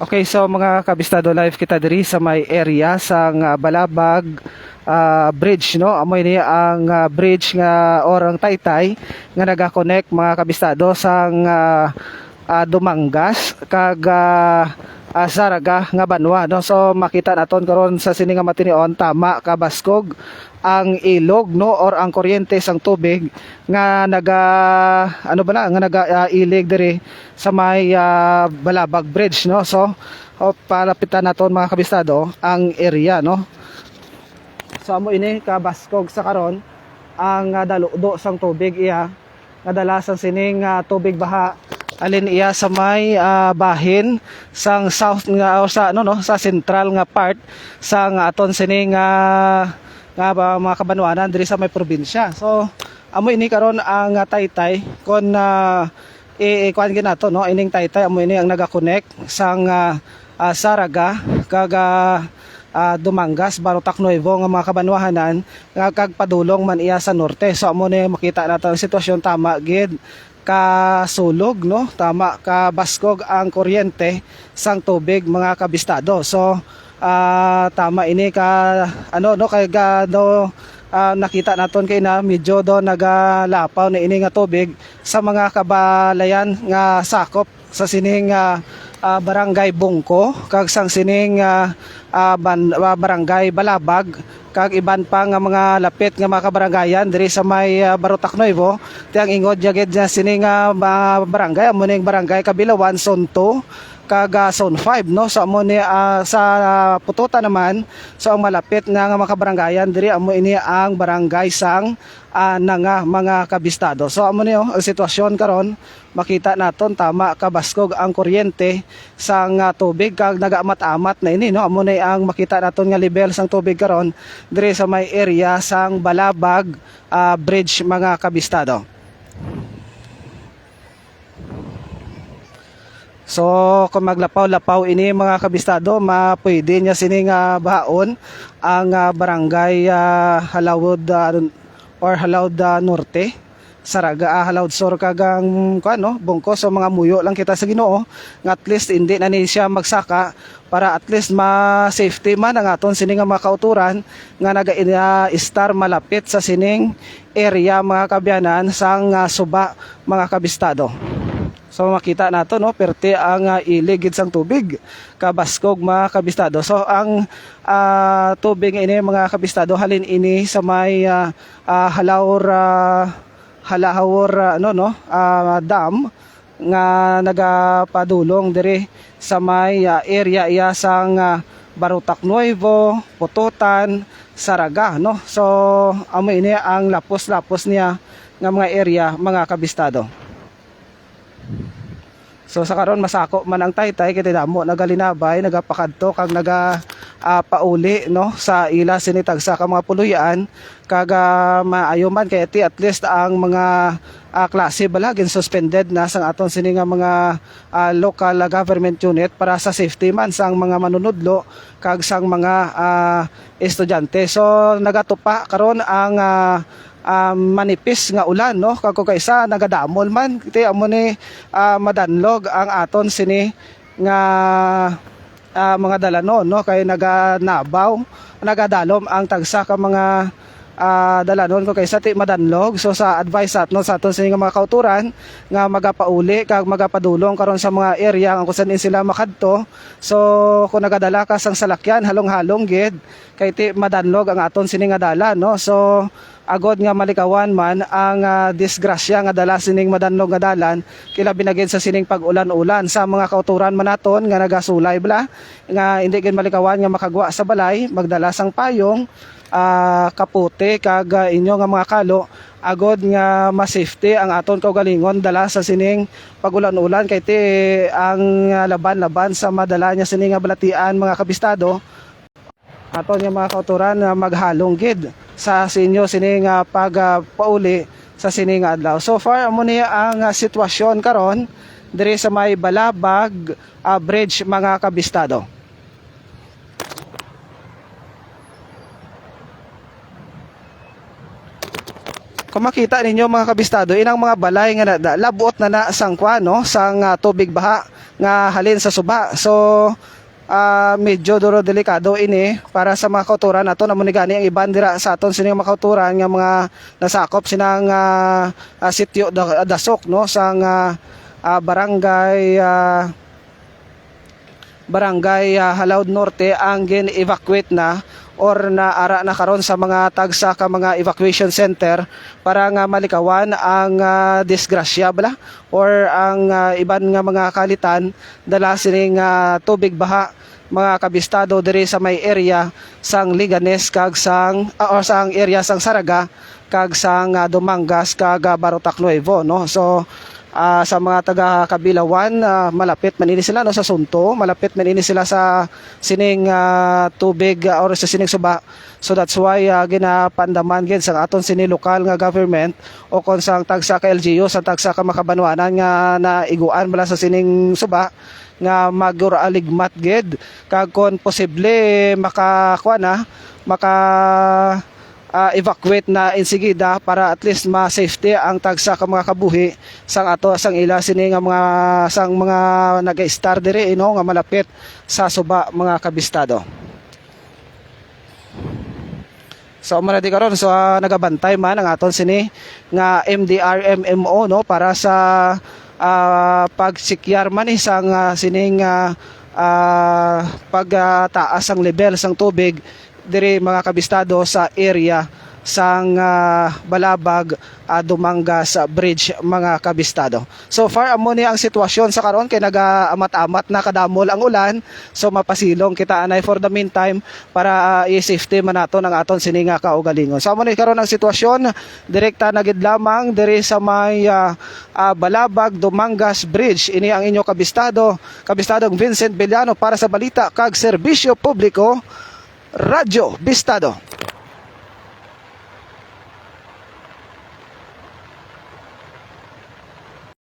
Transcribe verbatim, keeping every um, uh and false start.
Okay, so mga kabistado, live kita diri sa may area sang, ah, Balabag, ah, Bridge, no? Amo ini ang, ah, bridge nga, or ang taytay nga naga-connect, mga kabistado, sang, ah, ah, Dumangas kag, ah, ah, Zarraga nga banwa, no? So makita naton karon sa sini nga matinion, tama ka baskog ang ilog, no, or ang kuryente sang tubig nga naga, ano bala, nga naga, ah, ilig diri sa may, ah, Balabag Bridge, no. So, o, palapitan naton, mga kabistado, ang area, no. So amo ini kabaskog sa karon ang, ah, daludo sang tubig iya nga dala sang sining, ah, tubig baha, alin iya sa may, ah, bahin sang south nga, o sa, ano, no, sa central nga part sang aton sining, ah, nga ba, mga kabanwanan diri sa may probinsya. So amo ini karon ang, ah, taytay kon, ah, i-, i-, kuan gid nato, no, ining taytay amo ini ang nagakonek sang, ah, ah, Zarraga kag, ah, ah, Dumangas, Barotac Nuevo nga mga kabanwahanan nga kag padulong man iya sa norte. So amo ni makita nato ang sitwasyon, tama gid ka sulog, no? Tama ka baskog ang kuryente sang tubig, mga kabistado. So, ah, tama ini ka, ano, no, kay ga-, do, ah, nakita naton kay na medyo do nagalapaw na ini nga tubig sa mga kabalayan nga sakop sa sining, ah, ah, Barangay Bungko kag sang sining, ah, ah, ban-, ah, Barangay Balabag kag iban pa nga mga lapit nga mga kabarangayan diri sa may, ah, Barotac Nuevo. Ti ang ingod niya gid nga sini nga mga barangay, amo ning Barangay Kabilawan, Zone two, kag, ah, Zone five, no? So amo ni, ah, sa Pututan naman, so ang malapit nga, nga mga kabarangayan diri, amo ini ang Barangay Sang, ah, Nanga, mga kabistado. So amo ni, oh, ang sitwasyon karon, makita naton tama kabaskog ang kuryente sang, ah, tubig kag nagaamat-amat na ini, no? Amo ni ang makita naton nga level sang tubig karon diri sa may area sang Balabag, ah, Bridge, mga kabistado. So kung maglapaw-lapaw ini, mga kabistado, mapwede niya sini nga bahaon ang, ah, barangay, ah, Halawod, ah, or Halawod, ah, Norte, Zarraga, ah, Halawod Sur kag ang, kuan, no, Bungko. So mangamuyo lang kita sa Ginoo nga at least hindi na ni siya magsaka para at least ma-safety man ang aton sini nga mga kautoran nga naga-, ah, estar malapit sa sining area, mga kaabyanan, sang, ah, suba, mga kabistado. So makita nato, no, perte ang, ah, ilig gid sang tubig, kabaskog, mga kabistado. So ang, ah, tubig nga ini, mga kabistado, halin ini sa may, ah, ah, Halawod, ah, Halawod, ah, ano, no, ah, dam nga nagapadulong diri sa may, ah, area iya sang, ah, Barotac Nuevo, Pututan, Zarraga, no. So amo ini ang lapos-lapos niya nga mga area, mga kabistado. So sa karon masako man ang taytay, kay damo nagalinabay, nagapakadto kag naga, ah, pauli, no, sa ila sini tagsa ka mga puloy-an, kag, ah, maayo man kay ti at least ang mga, ah, klase bala gin-suspended na sang aton sini nga mga, ah, local, ah, government unit para sa safety man sang mga manunudlo kag sang mga, ah, estudyante. So nagatupa karon ang, ah, ah, manipis nga ulan, no? Kag kung kaisa nagadamol man, ti amo ni, ah, madanlog ang aton sini nga, ah, mga dalanon, no? Kay naganabaw, nagadalom ang tagsa ka mga, ah, dalanon kung kaisa ti madanlog. So sa advice sa, no, sa aton sini nga mga kautoran nga magapauli kag magapadulong karon sa mga area nga kung saan sila makadto. So kung nagadala ka sang salakyan, halong-halong gid kay ti madanlog ang aton sini nga dalan, no? So agod nga malikawan man ang, ah, disgrasya nga dala sining madanlog nga dalan, kay labi na gid sa sining pag-ulan-ulan. Sa mga kautoran man naton nga nagasulay bala, nga hindi gid malikawan nga makagwa sa balay, magdala sang payong, ah, kapote, kag, ah, inyo nga mga kalo, agod nga ma-safety ang aton kaugalingon dala sa sining pag-ulan-ulan, kay ti ang, ah, laban-laban sa madala niya sini nga balatian, mga kabistado, aton nga mga kautoran nga maghalong gid sa, sa inyo sini nga pag, ah, pauli sa sini nga adlaw. So far, amo ni ang, ah, sitwasyon karon diri sa may Balabag, ah, Bridge, mga kabistado. Makita ninyo, mga kabistado, inang mga balay nga na, na, labot na na sang kwan, no, sang ah, tubig baha nga halin sa suba. So ah, medyo duro delikado ini para sa mga kauturan naton. Amo ni gani ang iban dira sa aton sini nga mga kauturan nga mga nasakop sinang ah, ah, sitio Da- Dasok, no, sang ah, ah, barangay ah, barangay ah, Halawd Norte ang gin-evacuate na or naara na karon sa mga tagsa ka mga evacuation center para nga malikawan ang ah, disgrasya bala or ang ah, iban nga mga kalitan dala sining ah, tubig baha, mga kabistado, diri sa may area sang Leganes kag sang ah, or sang area sang Saraga kag sang ah, Dumangas kag ah, Barotac Nuevo, no. So ah, sa mga taga Kabilawan, ah, malapit man ini sila, no, sa Sunto, malapit man ini sila sa sining ah, tubig ah, or sa sining suba. So that's why ah, ginapandaman gid sang aton sini lokal nga government o kon sang tagsa ka L G U, sa tagsa ka makabanwanan nga naiguan bala sa sining suba nga maguraligmat gid kag kon posible maka kuan na maka ah, evacuate na insigida para at least ma-safety ang tagsa ka mga kabuhi sang ato sang ila sini nga mga sang mga nag-star diri, you know, nga malapit sa suba, mga kabistado. So amo na di karon, so ah, nagabantay man ang aton sini nga M D R M M O, no, para sa ah, pagsikyar man ni sang ah, sining ah, ah, pagtaas sang level sang tubig diri, mga kabistado, sa area sang ah, Balabag ah, Dumangas ah, Bridge, mga kabistado. So far amo ni ang sitwasyon sa karon kay nagaamat-amat na kadamol ang ulan. So mapasilong kita anay for the meantime para ah, i-safety man naton ang aton sini nga kaugalingon. So amo ni karon ang sitwasyon, direkta na gid lamang diri sa may ah, ah, Balabag Dumangas Bridge. Ini ang inyo kabistado, kabistadong Vincent Villano para sa balita kag serbisyo publiko, Radyo Bistado.